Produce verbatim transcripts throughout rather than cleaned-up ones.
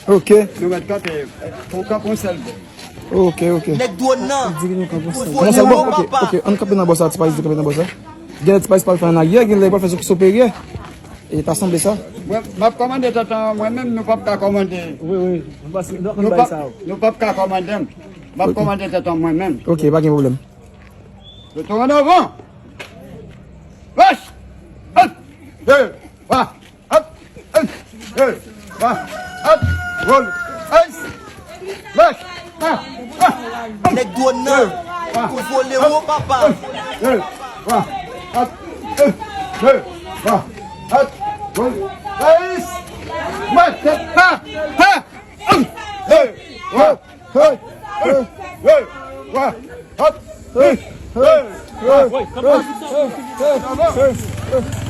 Ok. Nou mèt kanpe, eh, pou kanpe yon sèl bò. Ok, ok. Nèg dwòn nan. Di nou kanpe yon sèl bò. Kòman sa, bon, ok, ok, ann kanpe nan bò sa, Ti Payis, kanpe nan bò sa. Gen lè Ti Payis pral fè annayè, gen lè pral fè sou, sou perye. E ta sanble sa. Mwen, m ap kòmande tèt an mwen menm, nou p ap ka kòmande. Wi, wi. Nou p ap, nou p ap ka kòmande m. M ap kòmande tèt an mwen menm. Ok, pa gen pwoblèm. Yo tou an avan. Wèch! Hop! Hey! Wa! Hop! Hey! Hey! Wa! Hop! Roll! Hey! Wèch! Wa! Wa! Nèg dwòn nan, ou vole wo, papa. Hey! Wa! Hop! Hey! Hey! Wa! Hop! Roll! Hey! Mwen, se pa! Pa! Hey! Wa! Hey! Hey! Hey! Wa! Hop! Hey! Hey! Hey! Hey! Hey! Hey! Hey!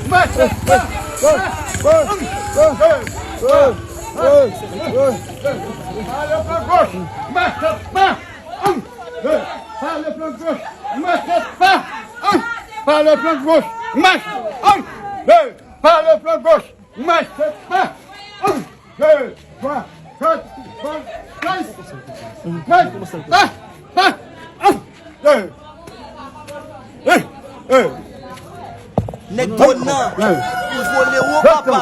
Hey! Hey! Hey! Hey! Hey! Hey! Hey! Hey! Hey! Hey! Pa le flank goch! Machete pa! Hey! Pa le flank goch! Machete pa! Hey! Pa le flank goch! Mach! Hey! Hey! Pa le flank goch! Machete pa! Hey! Twa, kat, senk, sis, sèt, pa, pa, ah, hey, hey, hey. Nèg dwòn nan, ou vole wo, papa.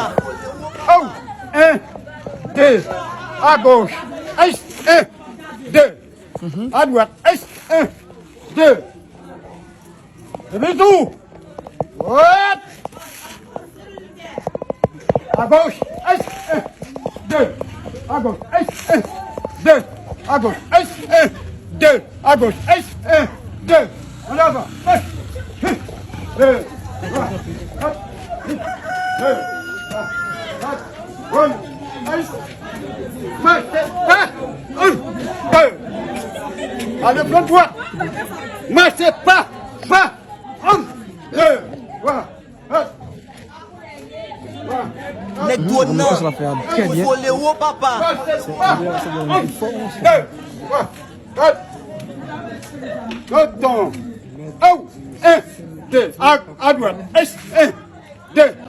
Oh, en, de, agoch, ès, en, de, adwat, ès, en, de. Epi tou. Wèt! Agoch, ès, en, de. Agoch, ès, en, de. Agoch, ès, en, de. Agoch, ès, en, de. An avan. Ès, en, de. Wèt! Ès, en, de. Wèt! Wèt! Ès, mache pa! An, de. Ale flank dwat! Mache pa! Pa! An, de, twa, kat, twa, kat. Nèg dwòn nan, ou vole wo, papa. An, de, twa, kat. Tonton. Oh, en, de, a, adwat. Ès, en, de.